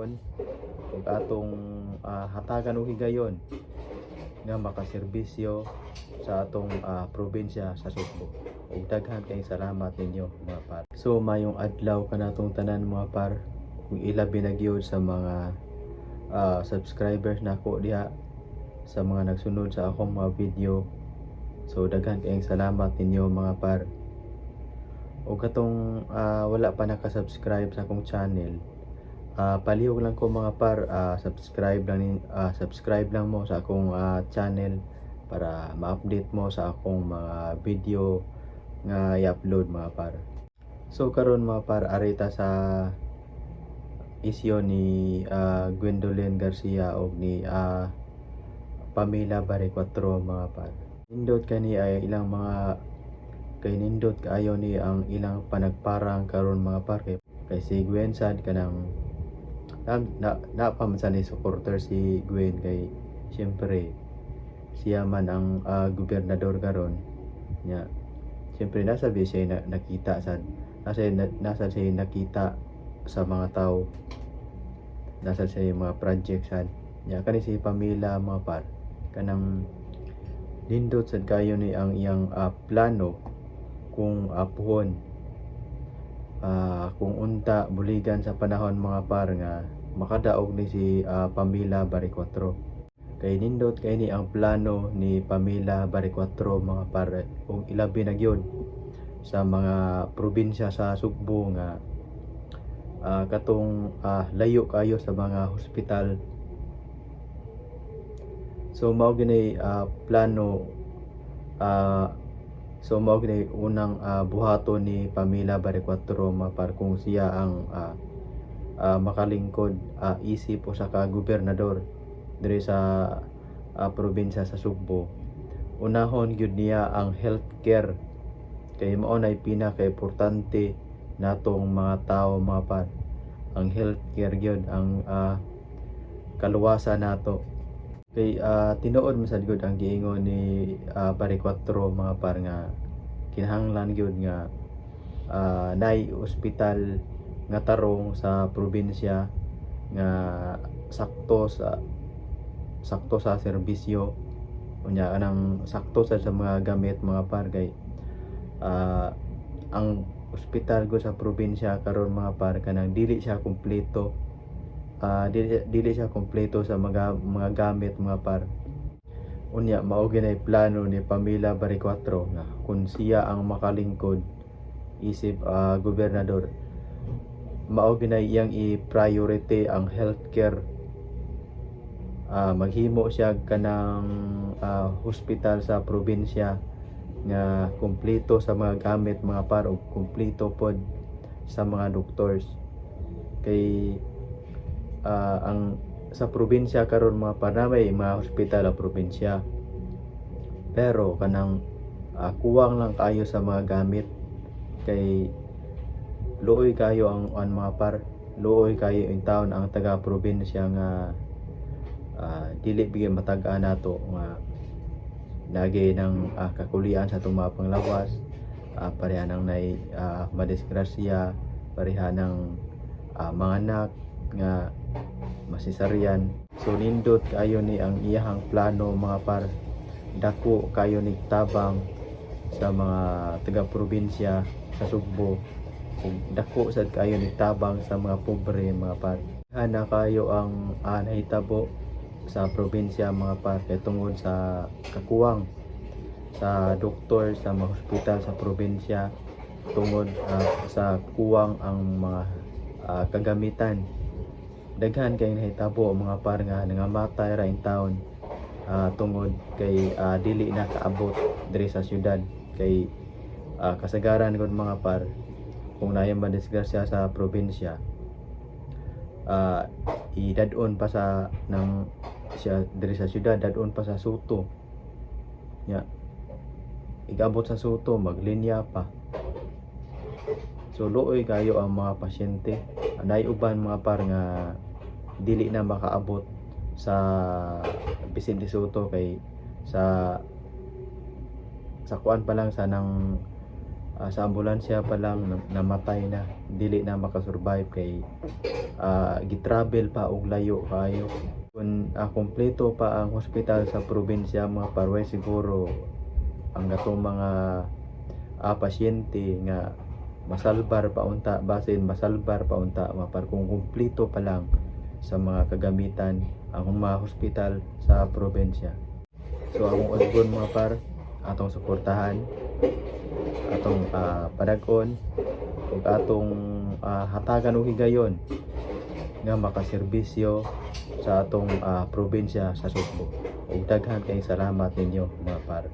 Ug atong hatagan og higayon nga makaserbisyo sa atong probinsya sa Sugbo. Ug daghan kayong salamat ninyo, mga par. So mayong adlaw kanatong tanan, mga par, kung ilabi na gyud sa mga subscribers nako diha, sa mga nagsunod sa akong mga video. So daghan kayong salamat ninyo, mga par. Ug katong wala pa naka-subscribe sa akong channel, palihog lang ko, mga par, subscribe lang mo sa akong channel para ma-update mo sa akong mga video nga i-upload, mga par. So karon, mga par, ari ta sa isyu ni Gwendolyn Garcia og ni Pamela Baricuatro, mga par. Nindot kani ay ilang mga kay nindot kaayo ni ang ilang panagparang karon, mga par, kay si Gwen sad kanang na pa man sa ni supporter si Gwen kay siyempre siya man ang gobernador karon nya. Siyempre nasa ba siya na, nakita sa nasa siya nakita sa mga tao, nasa siya yung mga project sad nya. Kani si Pamela, mga par, kanang nindot sad kayo ni ang iyang plano kung puhon, kung unta buligan sa panahon, mga par, nga makadaog ni si Pamela Baricuatro, kay nindot kay ni ang plano ni Pamela Baricuatro, mga par, ug ilabi na gyud sa mga probinsya sa Sugbo nga katong layo kayo sa mga hospital. So mao gini plano, so mao gini unang buhaton ni Pamela Baricuatro, mga par, kung siya ang makalingkod isip usa ka gobernador diri sa probinsya sa Sugbo. Unahon gyud niya ang healthcare kay mao nay pinaka-importante natong mga tao, mga par. Ang healthcare gyud ang kaluwasan nato kay tinuod man sad gyud ang giingon ni Baricuatro, mga par, nga kinahanglan gyud nga naay ospital nga tarong sa probinsya nga sakto sa serbisyo, unya anang sakto sa mga gamit, mga par, kay ang ospital ko sa probinsya karon, mga par, kanang dili siya kumpleto, dili siya kumpleto sa mga gamit, mga par. Unya mao ginay plano ni Pamela Baricuatro nga kung siya ang makalingkod isip gobernador, mao ginay iyang i-priority ang healthcare. Maghimo siya kanang hospital sa probinsya nga kumpleto sa mga gamit, mga par, ug kumpleto pod sa mga doctors, kay ang sa probinsya karon, mga par, na may mga hospital ang probinsya pero kanang kuwang lang kayo sa mga gamit, kay luoy kayo ang mga par, luoy kayo in town ang taga probinsya nga dili bigay matag-an nato nga nagi ng kakulian sa atong mga panglawas, pareha ng nay madisgrasya, pareha ng mga anak nga masisaryan. So nindot kayo ni ang iyahang plano, mga par. Dako kayo ni tabang sa mga taga probinsya sa Sugbo ug dako sad kayo ni tabang sa mga pobre, mga par. Hana kayo ang nahitabo sa probinsya, mga par, kay tungod sa kakuwang sa doktor sa mga hospital sa probinsya, tungod sa kuwang ang mga kagamitan, daghan kay nahitabo, mga par, nga nangamatay ra in town tungod kay dili na kaabot diri sa syudad, kay kasagaran gud, mga par, kung naay madisgrasya sa probinsya, idadon pa sa ng siya diri sa syudad, dadon pa sa Sotto nya. Igabot sa Sotto, maglinya pa. So luoy kayo ang mga pasyente. Anay uban, mga par, nga dili na makaabot sa Vicente Sotto kay sa kuan pa lang sa nang Sa ambulansya pa lang namatay na, dili na makasurvive kay gitravel pa og layo kaayo. Kung kompleto pa ang hospital sa probinsya, mga par, way siguro ang atong mga pasyente nga masalbar pa unta, basin masalbar pa unta, mga par, kung kumpleto pa lang sa mga kagamitan ang mga hospital sa probinsya. So akong usbon, mga par, atong suportahan, atong padag-on ug atong hatagan og higayon nga makaserbisyo sa atong probinsya sa Sugbo. Ug daghan kayong salamat ninyo, mga par.